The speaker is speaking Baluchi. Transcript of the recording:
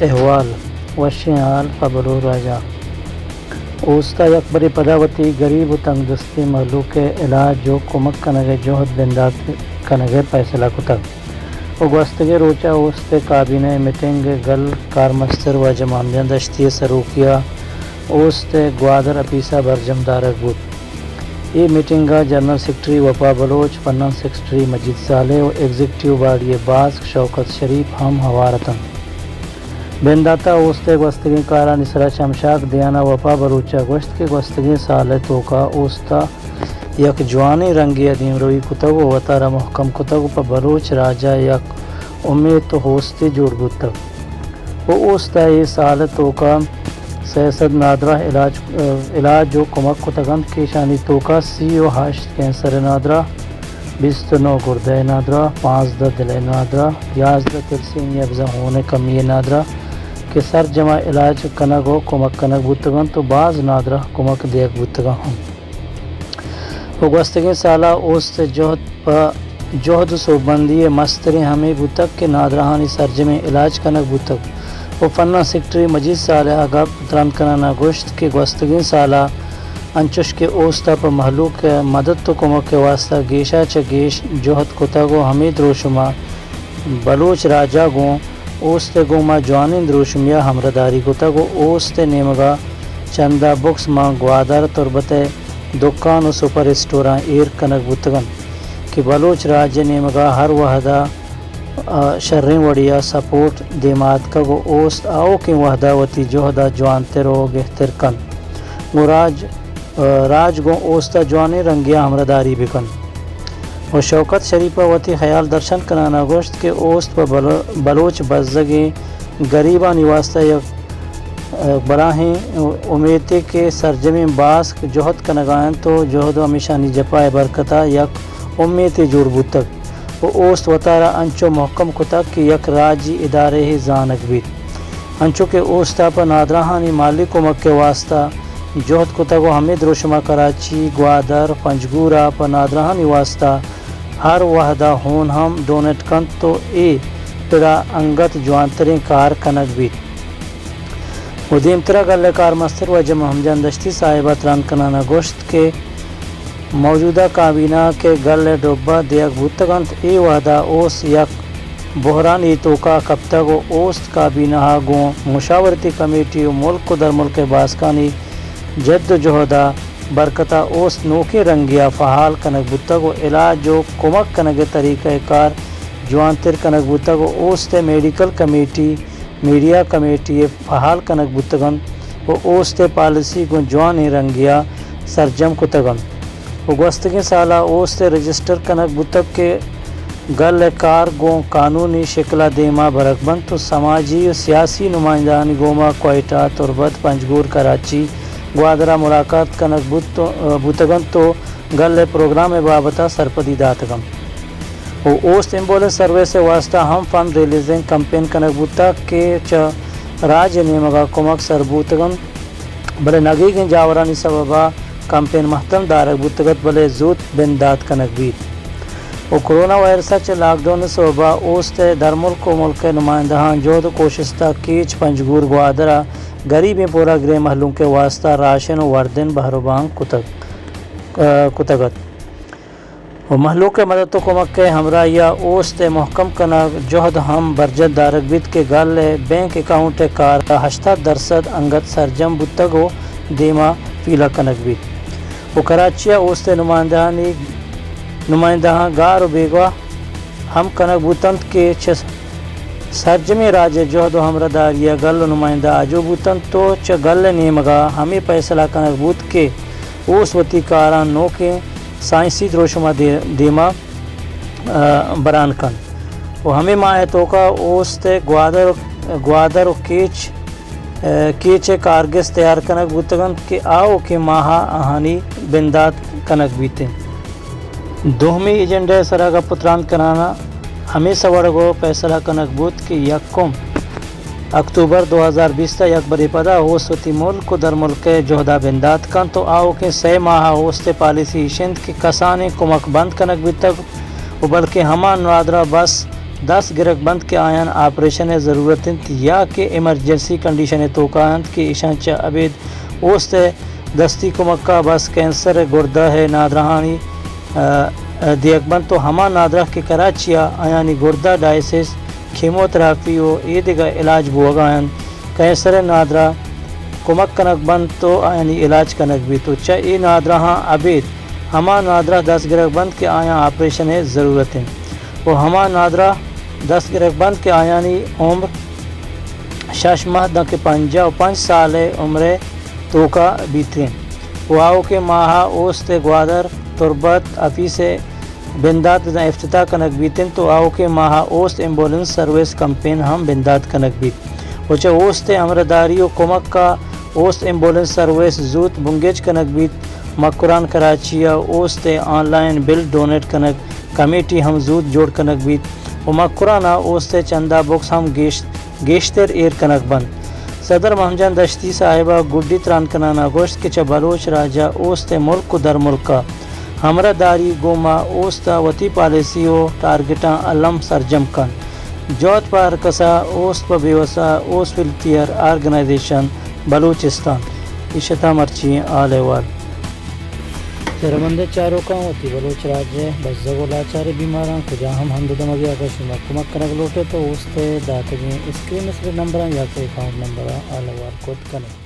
احوال، وشیں حال پہ بلوچ راجا۔ اوستا یک برے پدا وتی گریب و تنگ دستیں مہلوک ء علاج و کمک کنگ ء جہد بندات کنگ ء پیسلہ کتگ و گوستگیں روچا اوست ء کابینہ ء میٹنگ گل کارمستر واجہ محمد جان دشتی ء سروکی ء اوست ء گوادر اپیسا برجم دارگ بوت۔ اے میٹنگ ء جنرل سیکرٹری وپا بلوچ، فنانس سیکرٹری مجید صالح و ایگزیکٹیو باڈی ء باسک شوکت شریف ہم ہوار اتنت۔ بندات ء اوست ء گوستگیں کارانی سرا چمشاک دیان ء وپا بلوچ ء گوشت کہ گوستگیں سال ء توکا اوست ء یک جوانیں رنگے ء دیمروی کتگ و وتارا مہکم کتگ و پہ بلوچ راج ء یک امیت و ہوستے جوڑ بوتگ۔ و اوست ء اے سال ء توکا سئے سد نادراہ علاج، علاج و کمک کتگ انت کہ ایشانی توکا سی و ہشت کینسر ء نادراہ، بیست و نو گردہ ء نادراہ، پانزدہ دل ء نادراہ، یازدہ تلسیمیا بزاں ہون ء کمی ء نادراہ کہ سرجم ء علاج کنگ و کمک کنگ بوتگ انت و باز نادراہ کمک دیگ بوتگ انت۔ و گوستگیں سال ء اوست ء جہد پہ جہد و سوبمندی ء مستریں ہمے بوتگ کہ نادراہانی سرجمیں علاج کنگ بوتگ و فنان سیکرٹری مجید صالح ء گپ ترند کنان ء گوشت کہ گوستگیں سال ء انچش کہ اوست ء پہ مہلوک ء مدد و کمک ء واستہ گیش ء چہ گیش جہد کتگ و ہمے دروشم ء بلوچ راج ء گوں اوست ء گوما جوانیں دروشمے ء ہمراہداری کتگ و اوست ء نیمگ ء چندہ بکس ماں گوادر تربت ء دکان و سپر اسٹوراں ایر کنگ بوتگ انت کہ بلوچ راج ء نیمگ ء ہر وہد ء شریں وڑے ء سپورٹ دیما اتکگ و اوست آؤکیں وہد ء وتی جہد ء جوانتر و گہتر کنت۔ گوں راج، راج گوں اوست ء جوانیں رنگے ء ہمراہداری بہ کنت۔ و شوکت شریف ء وتی خیال درشان کنان ء گوشت کہ اوست پہ بلو-، بلوچ بزگیں گریبانی واستہ یک بلاہیں امیتے کہ سرجمیں باسک جہد کنگا انت و جہد و ہمیشانی جپا ء برکتا یک امیتے جوڑ بوتگ و اوست وتارا انچو مہکم کتگ کہ یک راجی ادارہے زانگ بیت۔ انچو کہ اوستا پہ نادراہانی مالی کمک ء واستہ جہد کتگ و ہمے دروشما کراچی، گوادر، پنجگورا پہ نادراہانی واستہ ہر وہدا ہون ہم ڈونیٹ کنت و اے پڑا انگت جوانتریں کار کنگ بیت۔ و دیمترا گل ء کارمستر واجہ محمد جان دشتی صاحب ء تران کنان ء گوشت کہ موجودہ کابینہ کہ گل ء ڈبہ دیگ بوتگ انت، اے وہدا اوست یک بحرانی توکا کپتگ و اوست کابینہ ء گوں مشاورتی کمیٹی و ملک و درملک ء باسکانی جد و جہد ء برکت ء اوست نوکیں رنگے ء فعال کنگ بوتگ و علاج و کمک کنگ ء طریقہ کار جوانتر کنگ بوتگ و اوست ء میڈیکل کمیٹی، میڈیا کمیٹی ء فعال کنگ بوتگ انت و اوست ء پالیسی گوں جوانیں رنگے ء سرجم کتگ انت و گوستگیں سال ء اوست ء رجسٹر کنگ بوتگ کہ گل ء کار گوں قانونی شکل ء دیما برگ بنت و سماجی و سیاسی نمائندہانی گوما کوئٹہ، تربت، پنجگور، کراچی، گوادر ء ملاقات کنگ بوت-، بوتگ انت و گل ء پروگرام ء بابت ء سرپدی داتگ انت۔ و اوست ایمبولینس سروس ء واستہ ہم فنڈ ریلیزنگ کمپین کنگ بوتگ کہ چہ راج ء نیمگ ء کمک سر بوتگ انت، بلے نگیگیں جاورانی سبب ء کمپین مہتل دارگ بوتگ ات، بلے زوت بندات کنگ بیت۔ و کرونا وائرس ء چہ لاک ڈاؤن ء سبب ء اوست ء درملک و ملک ء نمائندہاں جہد و کوشست ء کیچ پنجگور گوادر ء گریبیں پورا گریں مہلوک ء واستہ راشن و وردن بہر و بانگ کتگ، ء، کتگ ات۔ و مہلوک ء مدد و کمک ء ہمراہی ء اوست ء مہکم کنگ جہد ہم برجت دارگ بیت کہ گل ء بینک اکاؤنٹ ء کار ء ہشتاد درسد انگت سرجم بوتگ و دیما پیلہ کنگ بیت و کراچی ء اوست ء نمائندہانی، نمائندہاں گار و بیگواہ ہم کنگ بوتنت کہ چہ سرجمیں راج ء جہد و ہمراہداری ء گل و نمائندہ آجو بوتنت و چہ گل ء نیمگ ء ہمے پیسلہ کنگ بوت کہ اوست وتی کاراں نوکیں سائنسی دروشم ء دے-، دیما، ء، بران کنت و ہمے ماہ ء توکا اوست ء گوادر، گوادر و کیچ، ء، کیچ ء کارگس تیار کنگ بوتگ انت کہ آؤکیں ماہ ء آہانی بندات کنگ بیت انت۔ دومی ایجنڈا ء سرا گپ و تران کنان ء ہمے سوڑگ و پیسلہ کنگ بوت کہ یکم اکتوبر دو ہزار بیست ء یک برے پدا اوست وتی ملک و درملک ء جہدا بندات کنت و آؤکیں سئے ماہ ء اوست ء پالیسی ایش انت کہ کسانیں کمک بند کنگ بیتگ و بلکیں ہما نادراہ بس دست گرگ بنت کہ آیان آپریشن ءِ ضرورت انت یا کہ ایمرجنسی کنڈیشن ءِ توکا انت کہ ایشان چہ ابید اوست ءِ دستی کمک ءَ بس کینسر ءِ گردہ ءِ نادراہانی، ءَ، ءَ دیگ بنت و ہما نادراہ کہ کراچی ءَ آیانی گردہ ڈائسس، کیموتراپی و اے دگہ علاج بوگا انت، کینسر ءِ نادراہ کمک کنگ بنت و آیانی علاج کنگ بیت و چہ اے نادراہاں ابید ہما نادراہ دست گرگ بنت کہ آیاں آپریشن ءِ ضرورت انت و ہما نادراہ دست گرگ بنت کہ آیانی عمر شش ماہ داں کہ پنجاہ و پنچ سال ءِ عمر ءِ توکا بیت انت و آؤکیں ماہ ءَ اوست ءِ گوادر، تربت، آفیس ءِ بندات داں افتتاح کنگ بیت انت و آؤکیں ماہ ءَ اوست ایمبولینس سروس کمپین ہم بندات کنگ بیت و چہ اوست ءِ ہمراہداری و کمک ءَ اوست ایمبولینس سروس زوت بنگیج کنگ بیت۔ مکران کراچی ءَ اوست ءِ آن لائن بلڈ ڈونیٹ کنگ کمیٹی ہم زوت جوڑ کنگ بیت و مکران ءَ اوست ءِ چندہ بکس ہم گیش-، گیشتر ایر کنگ بنت۔ صدر محمد جان دشتی صاحب ءَ گڈی تران کنان ءَ گوشت کہ چہ بلوچ راج ءَ اوست ءِ ملک و درملک ءَ ہمراہ داری گوما اوست ءَ وتی پالیسی و ٹارگٹاں الم سرجم کنت۔ جہد پہ ہرکس ءَ، اوست پہ بیوس ءَ، اوست ویلفیئر آرگنائزیشن بلوچستان۔ ایش اتاں مرچی حال احوال۔ سرمندیں چاروکاں، وتی بلوچ راج ءِ بزگ و لاچاریں بیماراں کجا ہم ہند و دمگے اگاں شما کمک کنگ لوٹ ایت تو اوست ءِ داتگیں اسکرین ءِ سر نمبراں یا کہ اکاؤنٹ نمبراں حال احوال کت کن ات۔